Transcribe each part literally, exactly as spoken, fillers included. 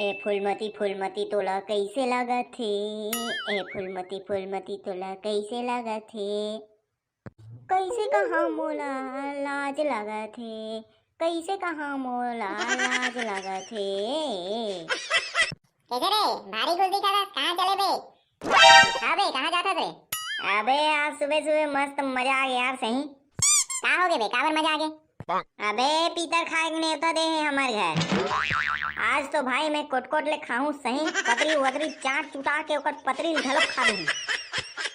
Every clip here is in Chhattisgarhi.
ए फूलमती, फूलमती तोला कइसे लागत हे? ए फूलमती, फूलमती तोला कइसे लागत हे? कइसे कहा मोला लाज लागत हे? कइसे कहा मोला लाज लागत हे? कइसे रे, भारी खुश दिखत हस, कहाँ चले बे? हाँ बे, कहाँ जात हस रे? अबे आज सुबह सुबह मस्त मजा आ गया यार, सही। का हो गए बे, काबर मजा आ गए? अबे पीतर खाए के नेवता दे हे हमर घर। आज तो भाई मैं कोटकोट ले खाहूँ सही, पतरी वतरी चाट चुटा के ओकर पतरी घलो खा दूँ।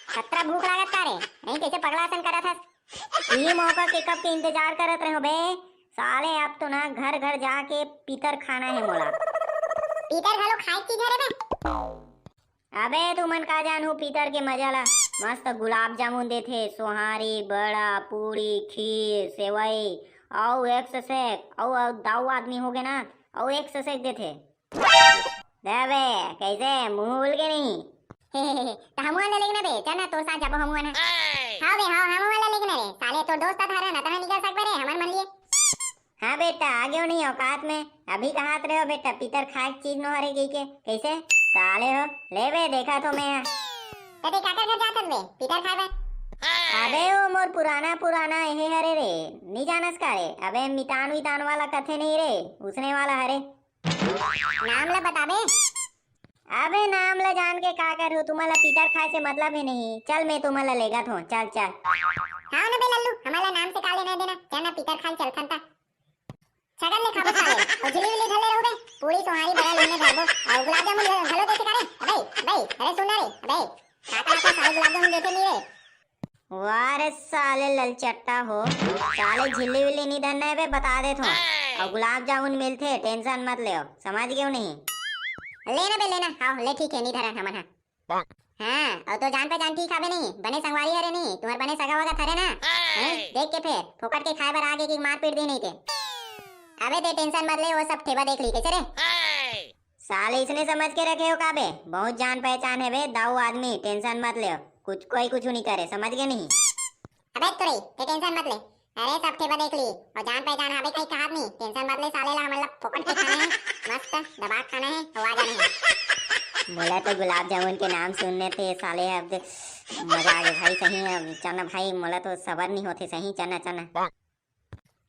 खतरा भूख लागत का रे? नहीं कैसे पगला असन करत हस? इही मौका के कब के इंतजार करत रहे बे। साले अब तो ना घर घर जाके पीतर खाना है मोला। पीतर घलो खाए की घर है बे? अबे तुमन का जानहू पीतर के मजा ला। मस्त गुलाब जामुन देथे, सोहारी, बड़ा, पूड़ी, खीर, सेवई, अउ एक से सेक, अउ, अउ दाऊ आदमी होगे ना, अउ एक से सेक देथे। दे बे, कैसे मुंह भूल के नहीं? त हमू वाला लेगना बे, चल ना तोर साथ जाबो हमू वाला। हाँ बे, हाँ, हमू वाला लेगना रे। साले तोर दोस्त था रे ना, तना निकल सकबे रे, हमार मन लिए। हाँ बेटा, आ गयो नहीं औकात में। अभी कहात रहे हो बेटा, पीतर खाए के चीज नो हरे कही के। कैसे? साले हो। ले बे, देखा तो मैं। कदे काकर घर जात हस बे, पीतर खाए बर? अबे वो मोर पुराना, पुराना एहे हरे रे। नहीं जानस का रे? अबे मितान वितान वाला कथे नहीं रे, उसने वाला हरे। नाम ला बताबे? अबे नाम ला जान के का करहू, तुमन ला पीतर खाए से मतलब ही नहीं। चल मैं तुमन ला लेगत हूँ, चल चल। हाँ ना बे लल्लू, हमन ला नाम से का लेना देना, चल ना पीतर खाए चलथन ता। छगन ले खाबो साले, अउ झिल्ली विल्ली धर ले रहू बे, पूरी सोहारी बड़ा लेने धरबो, अउ गुलाब जामुन घलो देखे का रे? अबे, अबे, अरे सुन ना रे, अबे, का का का साले गुलाब जामुन देखे नहीं रे? वाह रे साले ललचट्टा हो, साले झिल्ली विल्ली नहीं धरना है बे, बता देत हो। अउ गुलाब जामुन मिलथे, tension मत लेव, समझ गेव नहीं? लेना बे लेना, हाँ ले ठीक है, नहीं धरन हमन हा। हाँ, अउ तो जान पहचान ठीक हवे नहीं, बने संगवारी हरे नहीं, तुम्हार बने सगा वगा हरे ना? हैं? देख के फेर, फोकट के खाए बर आगे कि मार पीट दी नहीं ते। अबे ते tension मत ले, वो सब ठेबा देख ली, कैसे रे? साले इसने समझ के रखे हो का बे? बहुत जान पहचान है बे, दाऊ आदमी, tension मत ले, कुछ कोई कुछ नहीं करे, समझ गए नहीं? अबे तुरई, ते tension मत ले, अरे सब ठेबा देख ली, अउ जान पहचान हवे कहीं कहात नहीं, tension मत ले साले ला, हमन ला फोकट के खाना है, मस्त दबा के खाना है, अउ आ जाना है। मोला तो गुलाब जामुन के नाम सुनने थे साले, अब दे-, मजा आ गया भाई, सही। अब चना भाई, मोला तो सबर नहीं होते सही, चना, चना।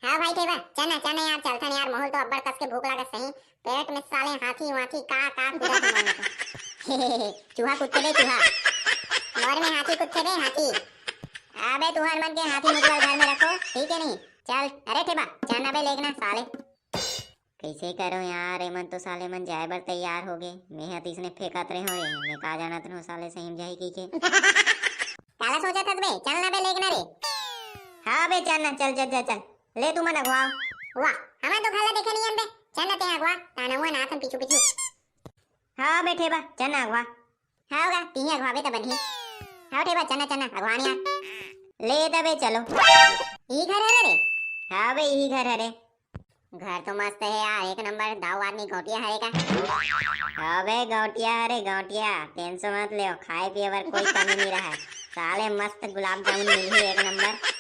हाँ भाई ठेबा, चना, चना यार, चलथन यार, महूल तो अब्बड़ कस के भूख लागत सही, पेट में साले हाथी वाथी का का कूदत हे मोर में तो। चूहा कूदथे बे चूहा, मोर में हाथी कूदथे बे हाथी। अबे तुहर मन के हाथी मुतुआ घर में रखो, ठीक है नहीं? चल, अरे ठेबा, चना बे लेगना साले। कैसे करो यार, एमन तो साले मन जाए बर तैयार हो गए, मैं हा तो इसने फेंकत रहे हो रे, मैं का जानत रहो साले सही में जाही की के। काला सोचत हस बे, चल ना बे लेगना रे। हाँ बे चल ना, चल चल चल चल, ले तुमन अगवाओ। वाह, हमन तो घला देखे नहीं अन बे, चल ना ते अगवा, ताना हुआ ना थन पीछू पीछू। हाँ बे ठेबा, चल ना अगवा। हाँ होगा, तिही अगवाबे त बनही। हाँ ठेबा, चल ना चल ना अगवान यार। ले तबे चलो। ई घर हरे रे? हाँ बे, ई घर हरे। घर तो मस्त है यार, एक नंबर, दाऊ आदमी गौटिया हरे का। अबे गौटिया हरे गौटिया, tension मत ले, खाए पिए बर कोई कमी नहीं रहा। साले मस्त गुलाब जामुन मिलही एक नंबर।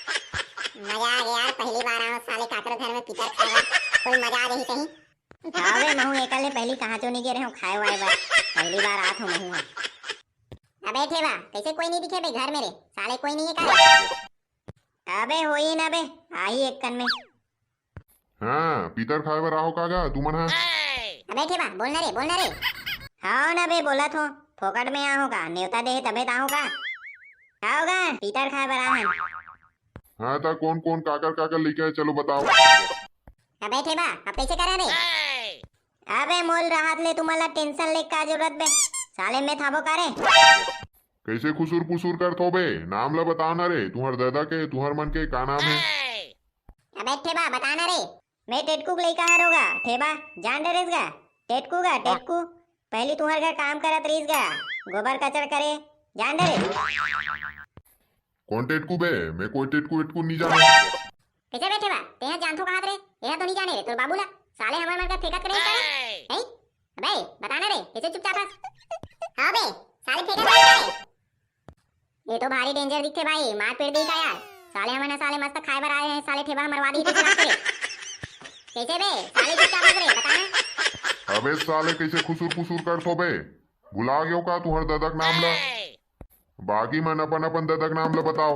मजा आ गया यार, पहली बार आऊँ साले काकरो घर में पीतर खाए बर, कोई मजा आ जाही सही। अबे महू एकर ले पहली कहाँ चो नहीं गे रहे हूँ खाए वाए बर, पहली बार आत हूँ महू हाँ। अबे ठेबा, कैसे कोई नहीं दिखे बे घर में रे, साले कोई नहीं है का? अबे होई ना बे, आही एक कन में। हाँ, पीतर खाए बर आहो का गा तुमन हा? अबे ठेबा, बोल ना रे, बोल ना रे। हाँ ना बे, बोलत हो, फोकट में आहो का, नेवता दे तबे त आहो का? आओ गा, पीतर खाए बर आहन। हाँ, ता कौन कौन काकर काकर लेके आए, चलो बताओ। अबे ठेबा, अब कैसे करा बे? अबे मोल राहत ले तुमन ला tension ले का जरूरत बे? साले मैं थाबो का रे? कैसे खुसुर पुसुर करत हो बे? नाम ला बता ना रे, तुहर दादा के, तुहर मन के का नाम है? अबे ठेबा, बता ना रे। मैं टेटकू के लइका हरों गा, ठेबा, जान डरेस गा? टेटकू गा, टेटकू। पहली तुहर घर काम करत रहीस गा, गोबर कचरा करे, जान डरेस? कौन टेटकू बे? मैं कोई टेटकू वेटकू नहीं जानूं। कैसे बे ठेबा? तेहा जानथो कहात रे? एहा तो नहीं जाने रे, तोर बाबू ला। साले हमर मन का फेंकत करे करे। नहीं? अबे, बता ना रे, कैसे चुपचाप हस? हाँ बे, साले फेंकत करे करे। ये तो भारी danger दिखथे भाई, मार पीट दी का यार? साले हमन ह साले मस्त खाए बर आए हैं, साले ठेबा ह मरवा दी, कैसे बात करे? कैसे बे? साले चुपचाप हस रे, बता ना। अबे साले, कइसे खुसुर खुसुर करथो बे? भुला गेव का तुंहर ददा के नाम ला? बाकी मन अपन अपन ददा के नाम ला बताव।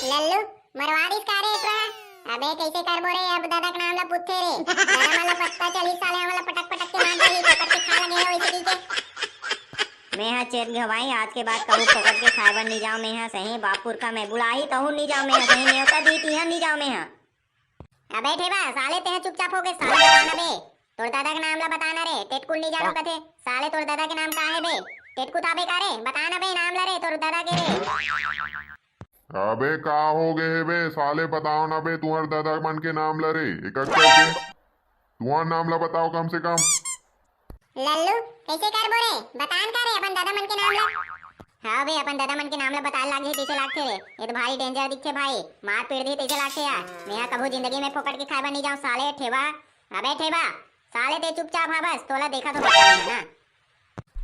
लल्लू, मरवा दिस का रे तोला? अबे कइसे करबो रे, अब ददा के नाम ला पूछथे रे। ददा मन ला पता चलिस साले हमन ला पटक पटक के मार देही, पकड़ के खा लगे हे वइसे कहिके। मैं हा चेत गेंव भाई, आज के बाद कहूँ फोकट के खाए बर नी जाव मैं हा सही, बाप पुरखा मैं बुलाही तहूँ नी जाव मैं हा सही, नेवता दी तिहां नी जाव मैं हा। अबे ठेबा, साले तेहा चुपचाप होके साले बता ना बे। तोर ददा के नाम ला बता ना रे, टेटकुल नी जानव कथे। साले तोर ददा के नाम का हे बे? टेटकू थाबे का रे? बता ना बे नाम ला रे, तोर ददा के रे। अबे का हो गे हे बे? साले बताव ना बे, तुंहर ददा मन के नाम ला रे। एक अक्कर के तुंहर नाम ला बताव कम से कम। लल्लू, कइसे करबो रे? बता न का रे अपन ददा मन के नाम ला। हाँ बे, अपन ददा मन के नाम ला बताए लागही तइसे लागथे रे। ये तो भारी danger दिखथे भाई, मार पीट दिही तइसे लागथे यार। मैं हा कभू जिंदगी में फोकट के खाए बर नी जाव साले ठेबा। अबे ठेबा, साले ते चुपचाप हा बस, तोला देखा तो बता ना।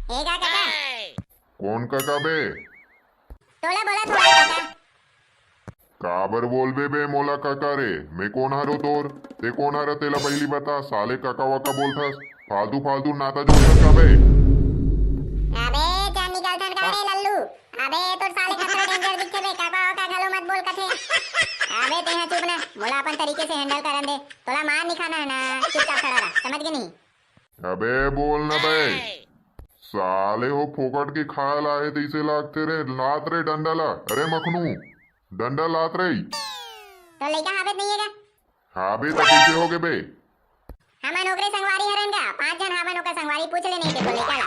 ए का कका? कोन कका बे? तोला बोला थोड़ा कका। काबर बोलबे बे मोला कका रे? मैं कोन हरो तोर? ते कोन हरा तेला पहिली बता। साले कका वका बोलथस, फालतू फालतू नाता जोड़थस का बे? अबे चल निकल थन का रे लल्लू। अबे तोर साले खतरा danger दिखथे बे, कका वका घलो मत बोल कथे। अबे तेहा चुप ना, मोला अपन तरीके से handle करन दे। तोला मार नी खाना हे ना, चुपचाप खड़ा रह, समझ गे नी? अबे बोल ना बे। साले हो फोकट के खाए ला आए तइसे लागथे रे। लात रे डंडा ला। अरे मखनू, डंडा लात रे। तो लइका हाबे त नइ हे गा? हाबे त कइसे होगे बे? हमन ओकरे संगवारी हरन गा, पांच झन हमन ओकर संगवारी, पूछ ले नहीं ते तो लइका ला।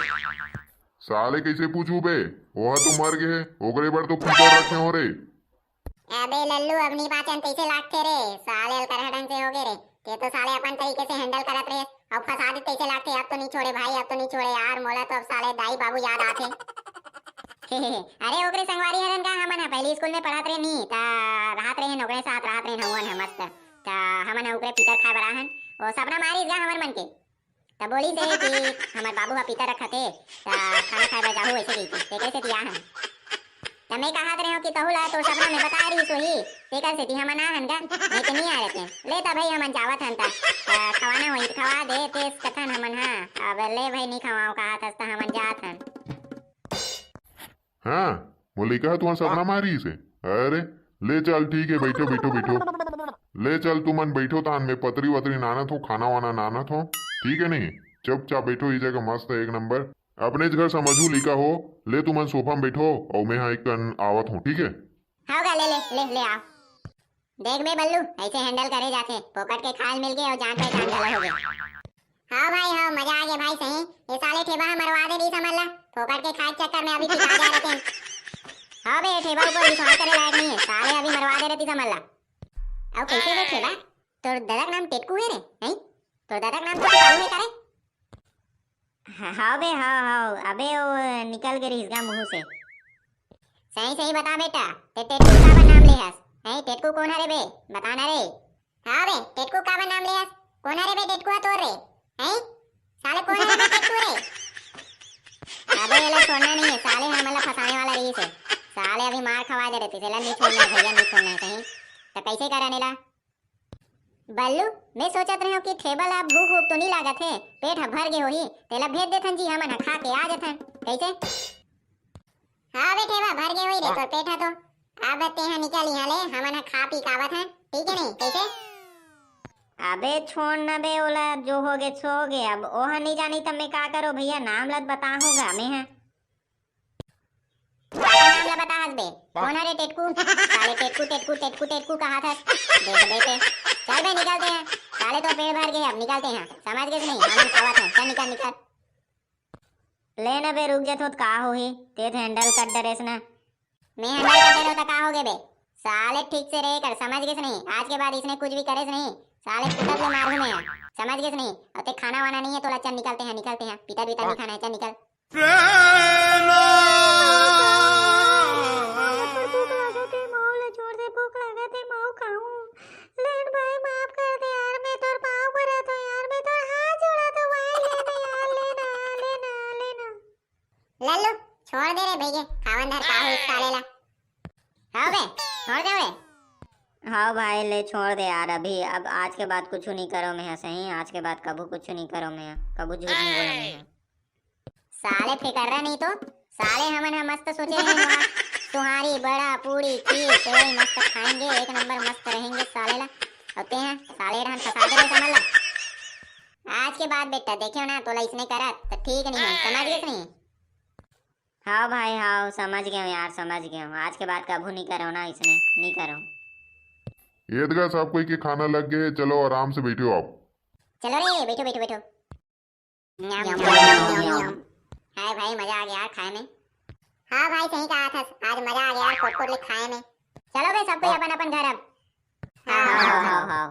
साले कइसे पूछू बे? ओहा तो मर गे हे, ओकरे बर तो पीतर रखे हो रे। अबे लल्लू, अब नी बाचन तइसे लागथे रे, साले अलकरहा ढंग से होगे रे। ते तो साले अपन तरीके से handle करत रहे, अउ फंसा दे तइसे लागथे। अब तो नी छोड़े भाई, अब तो नी छोड़े यार, मोला तो अब साले दाई बाबू याद आथे। अरे ओकरे संगवारी हरन का हमन ह, पहली स्कूल में पढ़त रहे नी, त रहत रहे ओकरे साथ, रहत रहे हवन ह मस्त। त हमन ह ओकरे पीतर खाए बर आहन, वो सपना मारिस गा हमर मन के। त बोलिस हे कि हमर बाबू ह पीतर रखत हे, त खाना खाए बर जाहू, वइसे कहिके, तेकरे सेती आहन। त मैं कहत रहेंव कि तहू ला तोर सपना में बता रहिस होही, तेकर सेती हमन आहन गा, नहीं त नी आए रहते। ले त भाई हमन जावत हन त, त खवाना होही त खवा दे, तेस कथन हमन हा। अब ले भाई नी खवाओ कहत हस त हमन जात हन। हाँ, वो लइका ह तुंहर सपना मारिस हे। अरे, ले चल, ठीक हे, बइठो, बइठो, बइठो। ले चल, तुमन बइठो, तान में पतरी वतरी नानत हों, खाना वाना नानत हों, ठीक हे नहीं? चुपचाप बइठो, ये जगह मस्त हे, एक नंबर। अपनेच घर समझहू लइका हो, ले तुमन सोफा में बइठो, अउ मैं हा एक कन आवत हों, ठीक हे? हाव गा, ले, ले, ले, ले आ। देख बे बल्लू, अइसे handle करे जाथे, फोकट के खाए ल मिल गे अउ जान पहचान घलो हो गे। हाँ भाई, हाँ, मजा आ गे भाई सही। ये साले ठेबा ह मरवा दे रहिस हमन ला, फोकट के खाए के चक्कर में अभी पिता जा रहे। हाँ बे, ठेबा ऊपर विश्वास करे लायक नहीं हे, साले अभी मरवा दे रहिस हमन ला। अउ कइसे बे ठेबा? तोर ददा के नाम टेटकू हे रे, नहीं? तोर ददा के नाम तो टिकाऊ हे का रे? हाँ, हाँ बे, हाँ, हाँ, अबे वो निकल गे रहिस गा मुंह से। सही सही बता बेटा, ते टेटकू काबर नाम ले हस? हैं, टेटकू कोन हरे बे? बता ना रे। हाँ बे, टेटकू काबर नाम ले हस? कोन हरे बे टेटकू ह तोर रे? हैं? साले कोन हरे बे टेटकू रे? अबे एला छोड़ना नहीं है, साले हमन ला फंसाने वाला रहिस हे। साले अभी मार खवा दे रहे थे, एला नहीं छोड़ना है भैया, नहीं छोड़ना है कहीं। तो कैसे करन एला? बल्लू, मैं सोचत रहेंव कि ठेबा ला अब भूख वूख तो नी लागत हे, पेट ह भर गे होही, तेला भेज देथन जी, हमन ह खा के आ जथन। कैसे? हाँ बे ठेबा, भर गे होही रे तोर पेट ह तो। अब तेहा निकल इहाँ ले, हमन ह खा पी के आवत हन, ठीक है नहीं? कैसे? अबे छोड़ न बे ओला, जो होगे सो होगे, अब ओहा नी जानी त मैं का करों भैया, नाम ला बताहूँ गा मैं ह। काकर नाम ला बता हस बे? कोन हरे टेटकू? साले टेटकू, टेटकू, टेटकू, टेटकू कहात हस। देख बे ते। चल बे, निकलते हैं। साले तोर पेट भर गे, अब निकलते हैं। समझ गेस नहीं? हमन खावत हन। चल निकल, निकल। ले न बे, रुक जाथों त का होही? ते handle कर डरेस ना। मैं handle कर डरेंव त का होगे बे? साले ठीक से रहे कर, समझ गेस नहीं? आज के बाद इसने कुछ भी करेस नहीं, साले कुतक ले मारहूँ मैं। समझ गेस नहीं? अउ ते खाना वाना नहीं है तोला, चल निकलते हैं, निकलते हैं। पितर वितर नहीं खाना है, चल निकल। भूख लागत हे, माऊ ला जोर से भूख लागत हे, माऊ खाऊं। लेन भाई, माफ कर दे यार, मैं तोर पाँव परत हूँ यार, मैं तोर हाथ जोड़त हूँ भाई, लेना यार, लेना, लेना, लेना। लल्लू, छोड़ दे रे भैया, खावन धर का हो इस साले ला। हाँ बे, छोड़ दे बे। हाँ भाई, ले छोड़ दे यार, अभी अब आज के बाद कुछ नहीं करो मैं, सही, आज के बाद कभू कुछ नहीं करो मैं, कभू झूठ नहीं बोलो मैं। साले फिकर रहा नहीं तो, साले हमन ह मस्त सोचे रहे हैं वहाँ, सुहारी, बड़ा, पूड़ी, खीर, सेवई मस्त खाएंगे, एक नंबर मस्त रहेंगे साले ला। और ते हैं साले रहन फंसा दे रहे समझ ला। आज के बाद बेटा देखे ना तोला इसने करत तो ठीक नहीं है, समझ गए कि नहीं? हाँ भाई, हाँ, समझ गए हूँ यार, समझ गए हूँ। आज के बाद कभू नहीं करो ना इसने, नहीं करो। ये देखा, सब कोई के खाना लग गए, चलो आराम से बैठो आप। चलो रे, बैठो, बैठो, बैठो। न्याम, न्याम, न्याम, न्याम, न्याम। हाय भाई, मजा आ गया यार खाए में। हाँ भाई, सही कहा था, आज मजा आ गया यार, कोट कोट ले खाए में। चलो बे, सब कोई अपन अपन घर अब। हाँ, हाँ, हाँ, हाँ।